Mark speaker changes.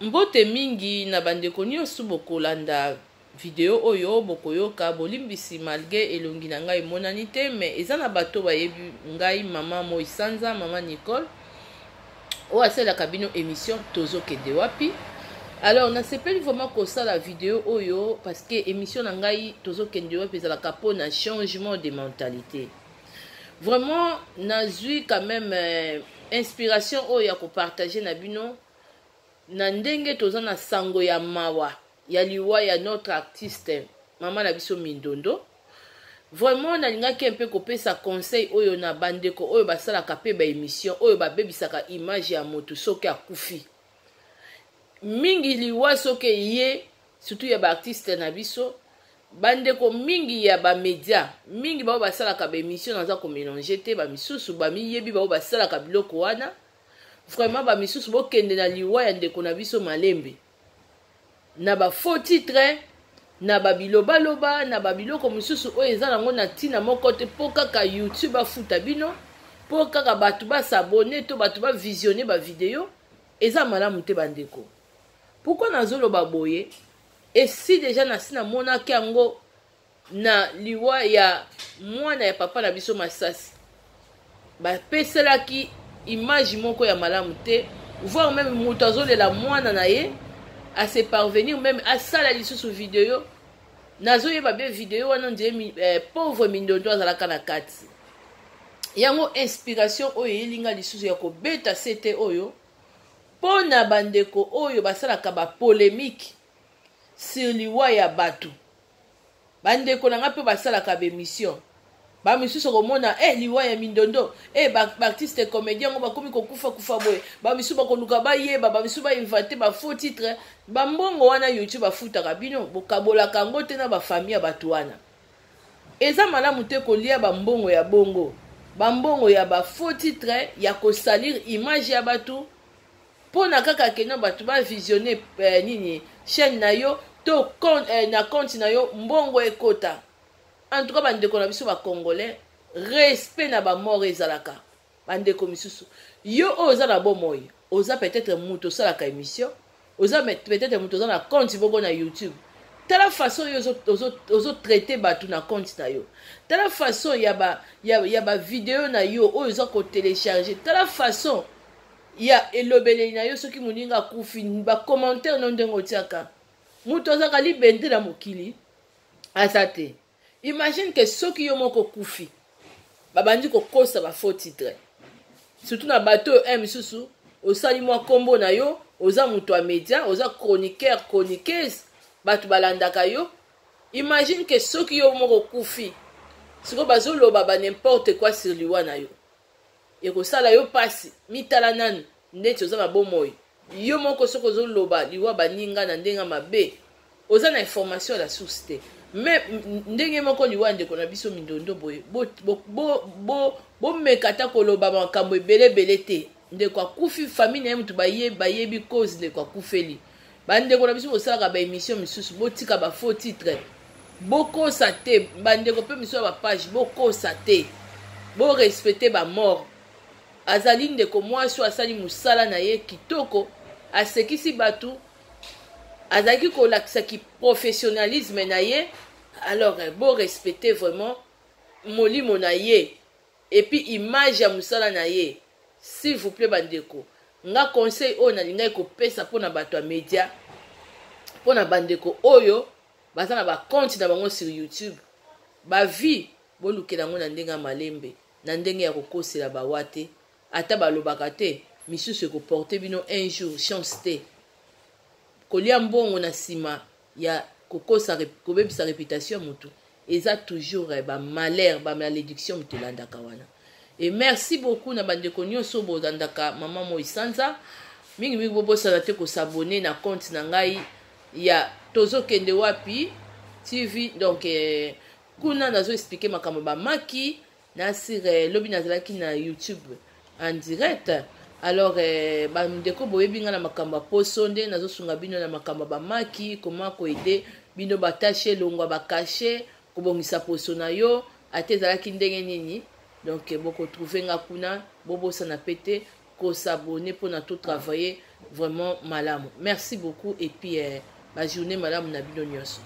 Speaker 1: Mbote mingi na bandeko nionso bokolanda video oyo bokoyoka bolimbisi malgre elongi na ngai emonani te mais eza na bato bayebi ngai mama moi sanza mama Nicole oyo asalelaka bino émission tozokende wapi. Alors nasepeli vraiment kosala video oyo parce que émission na ngai tozokende wapi ezalaka mpo na changement de mentalité. Vraiment nazwi quand même inspiration oyo ya kopartage na bino na ndenge toza na sango ya mawa ya liwa ya notre artiste mama na biso Mindondo. Vraiment nalingaki mpe kopesa conseil oyo na bandeko oyo basalaka mpe baémission oyo babebisaka image ya moto soki akufi. Mingi liwa soki eye, surtout ya baartiste na biso, bandeko mingi ya bamedia mingi bao basalaka baémission, naza komélange te, bamisusu bamiyebi bao basalaka biloko wana. Vraiment bamisusu bokende na liwa ya ndeko na biso malembe na bafaux titre, na babilobaloba, na babiloko mosusu oyo eza nango na ntina moko te, mpo kaka YouTube afuta bino, mpo kaka bato bas'abonner to bato bavisionne bavideo. Eza malamu te, bandeko. Pourquoi nazoloba boye? Esi deja nasi namonaki yango na liwa ya mwana ya papa na biso Masasi, bapeselaki image moko ya malamu te, voire même moto azolela mwana na ye ase parvenir même asala lisusu video. Nazoyeba be video wana ondire pauvre Mindondo azalaka na kati yango. Inspiration oyo eyelinga lisusu ya kobeta sete oyo mpo na bandeko oyo basalaka bapolémique sur liwa ya bato, bandeko na ngai mpe basalaka baémission, bamisusu okomona liwa ya Mindondo, baartiste comédien yango bakomi kokufa kufa boye, bamisusu bakoluka bayeba, bamisusu bainvente bafaux titre. Bambongo wana YouTube afutaka bino, bokabolaka yango te na bafamille ya bato wana. Eza malamu te kolia bambongo ya bongo, bambongo ya bafaux titre ya kosalir image ya bato mpo na kaka keno bato bavisionne nini chaîne na yo to na compte na yo, mbongo ekota. En tout cas, bandeko na biso bacongolais, respect na bamort ezalaka. Bandeko misusu, yo oyo oza na bomoi, oza peut-être moto osalaka émission, oza peut-être moto oza na compte moko na YouTube, tala façon oyo ozotraite bato na compte na yo, tala façon ya bavideo na yo oyo oza kotélécharge, tala façon ya elobeleli na yo soki moninga akufi, bacommentaire no ndenge otiaka. Moto azalaka libende na mokili aza te. Imagine ke soki yo moko okufi, babandi kokosa bafaux titre, surtout na bato oyo misusu osali mwa nkombo na yo, oza moto ya média, oza chroniqueur, chroniqueuse, bato balandaka yo. Imagine ke soki yo moko okufi, sikoyo bazoloba ba n'importe quoi sur liwa na yo, ekosala yo mpasi. Mitala nanu neti oza na bomoi, yo moko soki ozoloba liwa baninga na ndenge mabe, oza na information ya la source te. Mais ndenge moko liwa ndeko na biso Mindondo boye, bomeka ata koloba makambo ebele ebele te. Ndeko akufi, famille na ye moto bayebi cause ndeko akufeli. Bandeko na biso bosalaka baémission misusu, botika bafaux titre, bokosa te. Bandeko mpe misusu ya bapage, bokosa te, borespecte bamort. Azali ndeko mwasi oyo asali mosala na ye kitoko, asekisi bato, azalaki kolakisa kiprofessionnalisme na ye. Alors borespecte vraiment molimo na ye et puis image ya mosala na ye, s'il vous plaît. Bandeko nga, conseil oyo nalingaki kopesa mpona bato ya média, mpona bandeko oyo baza na bacompte na bango sur YouTube, bavie bolukela yango na ndenge ya malembe, na ndenge ya kokosela bawa te. Ata balobaka te, misusu ekoporte bino un jour chance te. Kolia mbongo na nsima ya kokosa, kobebisa réputation ya motu, eza toujours bamalheur, bamalédiction moto elandaka wana. Et merci beaucoup na bandeko nyonso bolandaka mama Moi Sanza mingimingi. Bobosana te kos'abonner na compte na ngai ya Tozokende Wapi TV. Donc kuna nazo expliquer makambo bamaki nasire. Lobi nazalaki na YouTube en direct. Alors bandeko boyebi ngai na makambo ya poso, nde nazosunga bino na makambo ya bamaki, koma koaider bino batache elongwa, bacachets, kobongisa poso na yo ata ezalaki ndenge nini. Donc bokotrouve nga kuna. Bobosana pe te kos'abonner mpona totravaille. Vraiment malamu. Merci beaucoup et puis eh, ba journée malamu na bino nyonso.